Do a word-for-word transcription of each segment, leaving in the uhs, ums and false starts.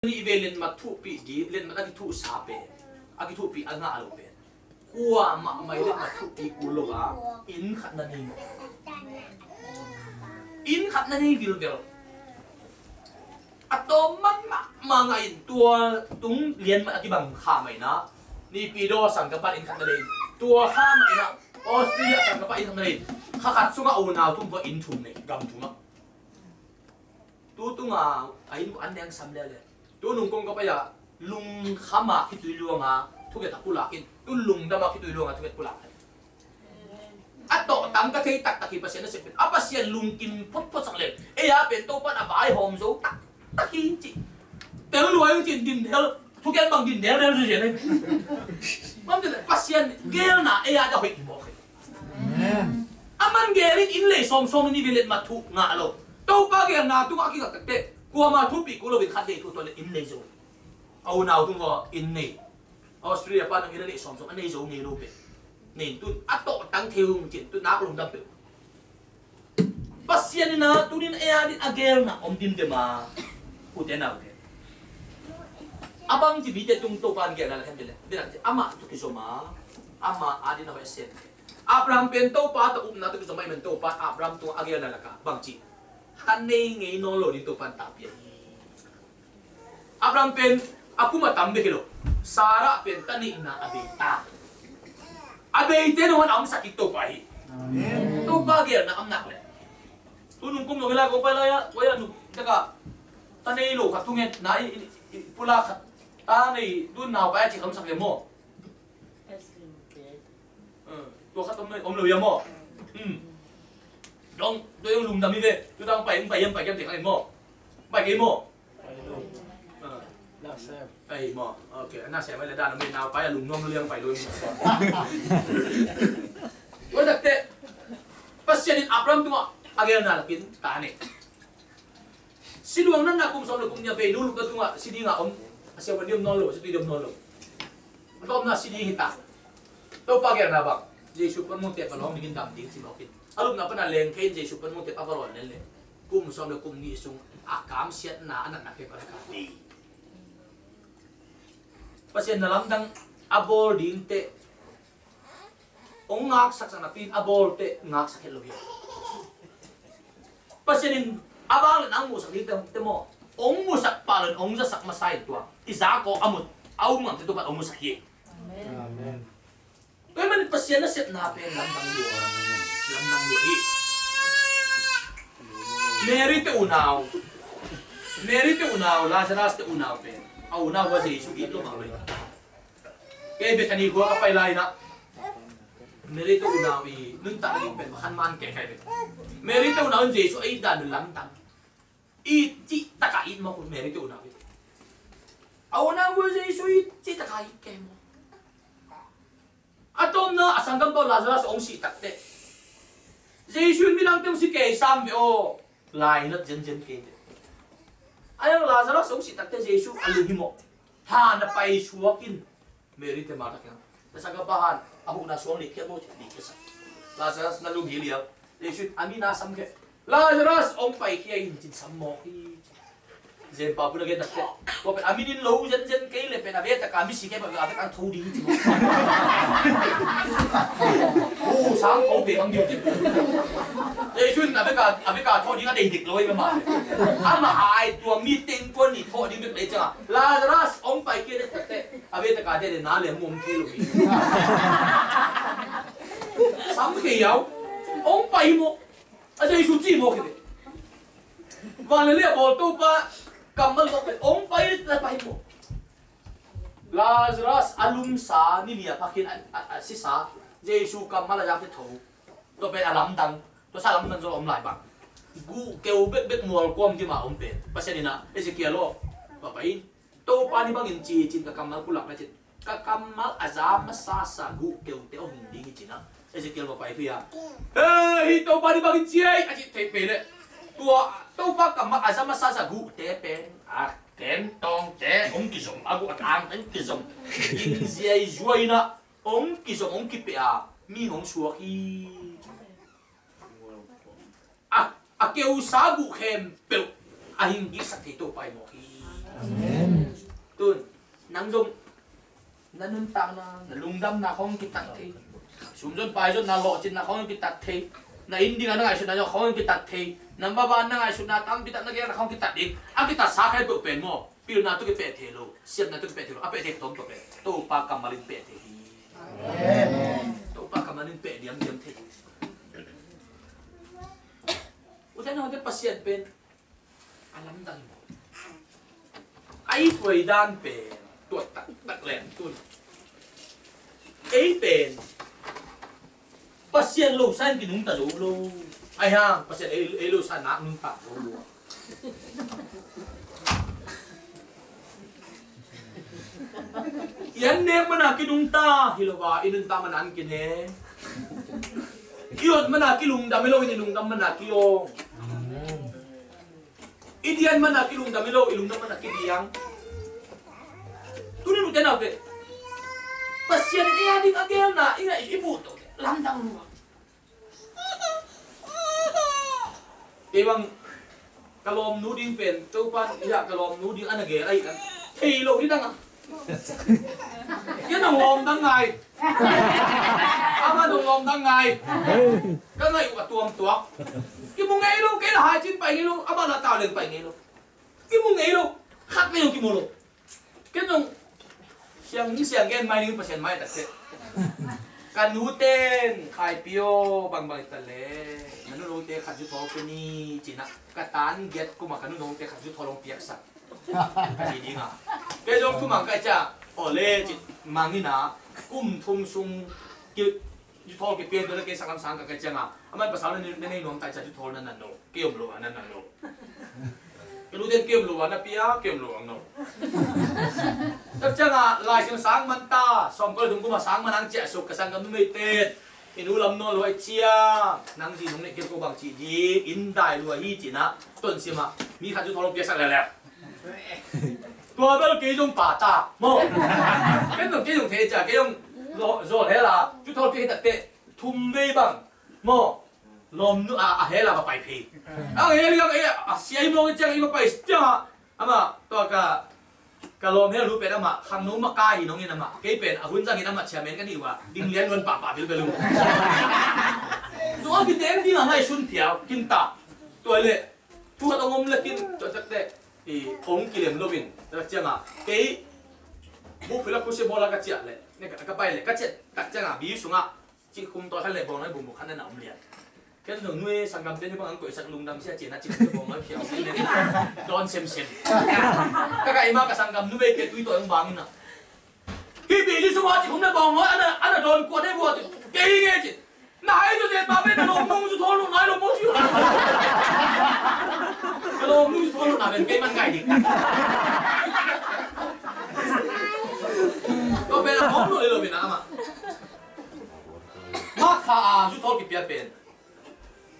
nih vei letmat thuhpih ding, letmat a kithuhsa pen, a kithuhpih a ngah lo pen, kuamah mai letmat thuhpih kul lo a, inn khat na nei. Inn khat na nei vilvel. A tawm man mahmah ngah in, tua tung lianmat a kibang kha mai na, Naypyidaw sang ka pan inn khat na nei in, tua kha mai na, Australia sang ka pan inn khat na nei in, kha khat sungah unau tung va inn thum nei, gam thum ah. Tu tunga a inn an neng sam lele. Tu nung kong ka pai a lungkham a khitui luanga thuget a pulak in, tu lungdam a khitui luanga thuget pulak in. A tawhtang ka thei taktak hi Pasian a sep in. A Pasian lungkim photphot sak lel. Ei a pen Topan a vaihawm zo taktak hi ci. Tel luai ci din hel. Thugen bang din del del zuzian ei. Mam te Pasian gelna ei a da hoih hi mawk hi. Amen. A man gelin inn lei sawmsawm in i vilet ma thu ngah lo. Topa gelna tungah a kingak takte kuama thupi ku lovin khat dei thu tuan le inn lei zo. A unau tung vaw inn nei. Australia pa nang inn a nei sawmsawm a nei zo ngei lo pe. Nei tun a tawhtang thei hung cin tun nak lungdam pe. Pasian in a tunin ei a din a gelna om dimdem a. Ute naute. A bang ci bite tung Topa in gelna la khen bile. Bile ci amah tu kizom a. Amah a din a hoih a sen. Abraham pen Topa ta upna tu kizom a i men Topa Abraham tung a gelna la ka. Bang ci. Ta nei ngei nawn lo din Topa in ta pia hi. Abraham pen a kum a tam bek hi lo. Sarah pen ta neihna a bei ta. A beite nangawn a omsak kik Topa hi. Amen. Topa gelna a om nak le. Tu nung kum lo hi lai kong pai lai a, koi a nung taka ta nei lo khat thungetna i, i, i pula khat. Ta nei tu naupai a cik a omsak le maw. Tua khat om lo, om lo ia maw? Dong, tua dong lungdam hi ve. Tua dang pai, pai iam pai kiam te khat maw? Pai kei maw? Ai maw? Ok, na sem ai le dan om nau pai a lungnuam liang pai lo. Tua dak te Pasian in Abraham tungah a gelna lakin ta ne. Si luang natna kum sawm le kum nih a vei nu lupna tungah si dingah om. A siavuan ding om nawn lo, si tui ding om nawn lo. A tawpna si ding hi ta. Topa gelna bang Jesu panmun tep a lawng dingin dam ding ci mawk in. A lupna pana leng khe in Jesu panmun tep a va lawn len le kum sawm le kum nih sung a kamsiatna a natna khe pana kam ding. Pasian na lamdang a bawl ding teh Hong ngaksak sak napi in a bawlte ngaksak het lo hi. Pasian in a vang le nang musak ding te maw? Hong musak pah lo in hong zasak masa in tua i zak aw a mut a um ngamte tua pan hong musak hi. Amen. Tua ahih manin Pasian nasepna pen lamdang lua, lamdang lua hi. Mary te unau, Mary te unau, Lazarus te unau pen a unau a Jesu it lo mah lo hi. Kei Bethany khua ka pai lai-in ah Mary te unau i nuntak ding pen va khan man kei kai ve. Mary te unau in Jesu a it dan lamdang. It cih takah it mawk uh Mary te unau in. A unau uh Jesu it cih takah it kei mawk. A tawpna a sanggampa uh Lazarus hong sih takteh Jesu in midangte hong si kei sam ve aw. Lainat zenzen kei ve. A hiang Lazarus hong sih takteh Jesu a lung hi mawk. Han a pai suak in Mary te Martha kiang. Na sanggampa han a huhna suang lihkhiat maw ci lihkhiatsak. Lazarus na lum hi liau. Jesu in a mi na sam khia. Lazarus hong paikhia in cin sam mawk hi. Zenpa pun a gen takte. Tua pen a min in lo zenzen kei le pen a ve taka mi si kei bang a ve kang tho ding ci mawk. Sang tho pe bang ding ci. Jesu in a ve ka a ve ka tho ding a dei dik lo i mama. Ama ai tua mi teng kuan ni tho ding bek lei canga. Lazarus hong paikhia takte. A ve taka de de na le mum thei lo hi. Sam kei yau. Hong pai hi maw. A Jesu ci maw kei. Van le le a bawl Topa kammal maw kei. Hong pai le pai maw. Lazarus a lumsa ni lia phakin a, a, a sisa Jesu kammal a zak te tho. Tua pen a lamdang. Tua sa lamdang zo om lai bang. Guh keu bekbek mual kuam dima om pen. Pasian ina Ezekiel aw. Tua pai in. Topa ni bangin ci cin ka kammal pulak na cin. Ka kammal a za masasa guh keute aw hing ding hi cin a. Ezekiel va pai pia. Hei, hi Topa ni bangin ci ei, a cih thei pe le. Tua Topa kammal a za masasa guhte pen. A ken tawngte, hong kizom, a guh a tangte hong kizom. Ing ziai zuai na, hong kizom, hong kipia, mi hong suak hi. A, a keusa guh khempeuh a hing giksak thei Topa i mawk hi. Amen. Tun, nang zong na nuntakna, na lungdamna khawng kitat thei. Sumzon paizonna lawhcinna khawng kitat thei. Na inn dinga na ngaihsutna zong khawng kitat thei. Na maban na ngaihsutna tampi tak na genna khawng kitat ding. A kitatsa khempeuh pen maw, pilna tawh kipeh thei lo, siatna tawh kipeh thei lo. A peh thei tawmtawm pen Topa kammal in peh thei hi. Amen. Topa kammal in peh diamdiam thei hi. Ute naute, Pasian pen a lamdang hi maw? A i thuai dan pen tuat taktak leng tun, ei pen Pasian lo sa in kinungta zo lo. Ahi hang Pasian ei, ei lo sa in nak nuntak zo lo. I an nek mana kinungta hi lo a, i nuntak mana an kine. I ot mana kilungdam hi lo in, i lungdam mana kiawng. I dian mana kilungdam hi lo, i lungdam mana kidiang. Tuni nute naute, Pasian in ei a ding a gelna i ngaih i buh tawh lamdang lua. Kei bang ka lawmnu ding pen Topan, ia, ka lawmnu ding a na gel ahi kan thei lo hi dang a. Kei nong lawm dang ngai. Ama nong lawm dang ngai. Ka ngaih uh a tuamtuak. Kimu ngei lo, kei la haicin pai ngei lo, ama la tau leng pai ngei lo. Kimu ngei lo, khat vei zong kimu lo. Ken zong siang, siang gen mai ding, Pasian mai tak teh. Ka nuten, Khaipi aw, bangbang hi ta le, na nu note khat zu thawl pia ni, ci-in ah, ka tan giat kum a ka nu note khat zu thawl hong piaksak. Ka ci ding a. Kei zong kum a ka cia, aw le, ci, mang in ah, kum thum sung, ki, zu thawl kipia in tua leh kei saklam sang ka kai ciang a, aman pasal na nei, na nei nuam ta cia zu thawl na na no, kei om lo a na na no. Ka nuten kei om lo a na pia, kei om lo ang no. Tak ciang a Lai Siangtho sang man ta, sawmkua le thum kum a sang man ang ciah suk ka sanggam numeite. I nu lam nawn lo a i cia, nang zi nong neih kei ko bang ci ding, inn dai lua hi ci-in ah, Tonsim ah mi khat zu thawl hong piaksak leuleu. Tua bel kei zong pata maw. Ken zong kei zong thei cia, kei zong zaw, zaw hel a, zu thawl piak hi tak teh, thum vei bang maw, lawmnu a, a hel a va pai phei. A hel i gang e, a sia i mawk i ciang i va pai ciang a, ama tua ka, ka lawm hel nu pen ama khangno maka hi nong in ama, kei pen a hun zangin ama chairman ka nih uh a, ding lian luan pahpah bilbel uh. Tua kiteng ding a ngaihsun phial kinta. Tua leh thu khat hong om le kin, tua tak teh, i, hong kilem lo in, tak ciang a, kei, bu phila khusia bawl a ka ciah leh, ne ka, ka pai leh, ka ciah tak ciang a, bi sung a, cik khum tawh khan leh bawng lai bum bu khan na na om lian. Ken zong nui sanggamte ni bang ang koihsak lungdam sia ci-in a cik khum bawng lai phiau sia leh dawn semsem. Ka kai ma ka sanggam numei ke tui tawh ang bang in a. Hi bi li sung a cik khum leh bawng lai ana, ana dawn kuat dei buat. Kei hi nge ci. Na hai zu zen ma pen na lawm nung zu thawl lo nai lo mo ci. Ka lawm nung zu thawl lo na pen kei man ngai dik. Ka pen a hawm lo le lo pen a ama. Mak kha a zu thawl kipia pen.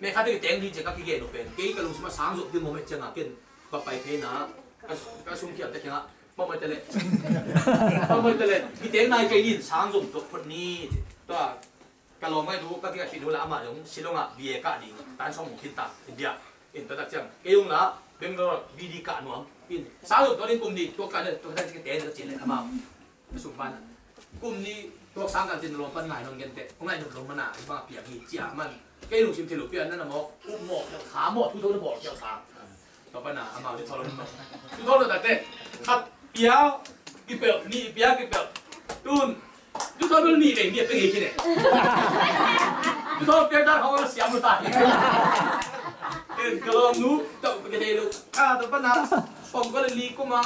Me kha te kiteng di ce ka kigen lo pen. Kei ka lungsim a sang zop ding mo me ciang a ken. Ba pai phei na. Ka, ka sum kiam te kiang a. Ba mai te le. Ba mai te le. Kiteng nai kei din sang zop tok phot ni. Tua. Ka lawm ngaihnu, ka kikah khit nu la amah zong Shillong ah B A kah ding, tan sawm khin ta, India. In tua tak ciang, kei zong la Bangalore B D kah nuam. In, sang zong tua ding kum nih, tua kah nih, tua kah nih ka te nih ka cin leh amah. Ka sung pan ah. Kum nih, tuak sang kan cin lawm pan ngai nawn gen teh, kong ngai nawn lawm mana, bang a piang hi, cia man. Kei lungsim thei lo pian na na mawk, up mawk, kha mawk, thu tho na mawk, kha. Tua pan a, amau ci thawl lo. Ci thawl lo tak teh. Khat pia kipelh, nih pia kipelh. Tun. Ci thawl lo nih leng nih a pia ngei khin e. Ci thawl pia tak hong siam lo ta. Ken ka lawmnu, tawh ka thei lo. Ka tua pan a, pom ka le li kum a.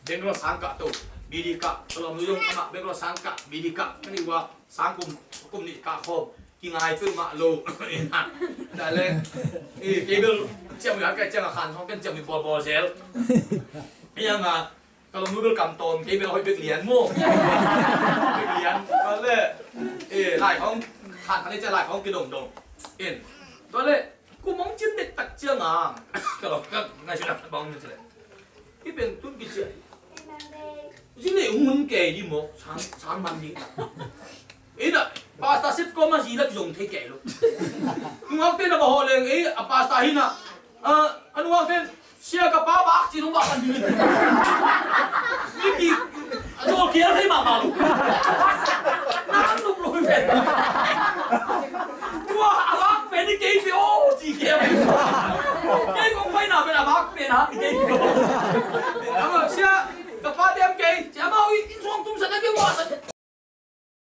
Bangalore sang kah to. B D kah. Ka lawmnu zong amah Bangalore sang kah. B D kah. Ka nih ua. Sang kum, kum nih kah khawm. Kingai peuhmah lo. Dah leh. Eh, kei bel ciam ui a kai ciang a khan hong ken ciam ui bawlbawl zel. Iang a, ka lawmnu bel kam tawm, kei bel hoih bek lian maw. Bek lian. Dah leh. Eh, lai khawng khan khan ei ciang lai khawng kidongdong. In. Dah leh. Kum hong cin dek tak ciang a. Ka lawm ka ngai sui dak bang ni cin leh. Hih pen tun kiciah hi. Zi neih hong hun kei dih maw, sang, sang man dih. Ei na, pastor sep kawm a zi lak zong thei kei lo. Nungakte na va hawh leng, ei, a pastor hi na, a, a nungakte Sia ka pa bak ci nung bak kan ding.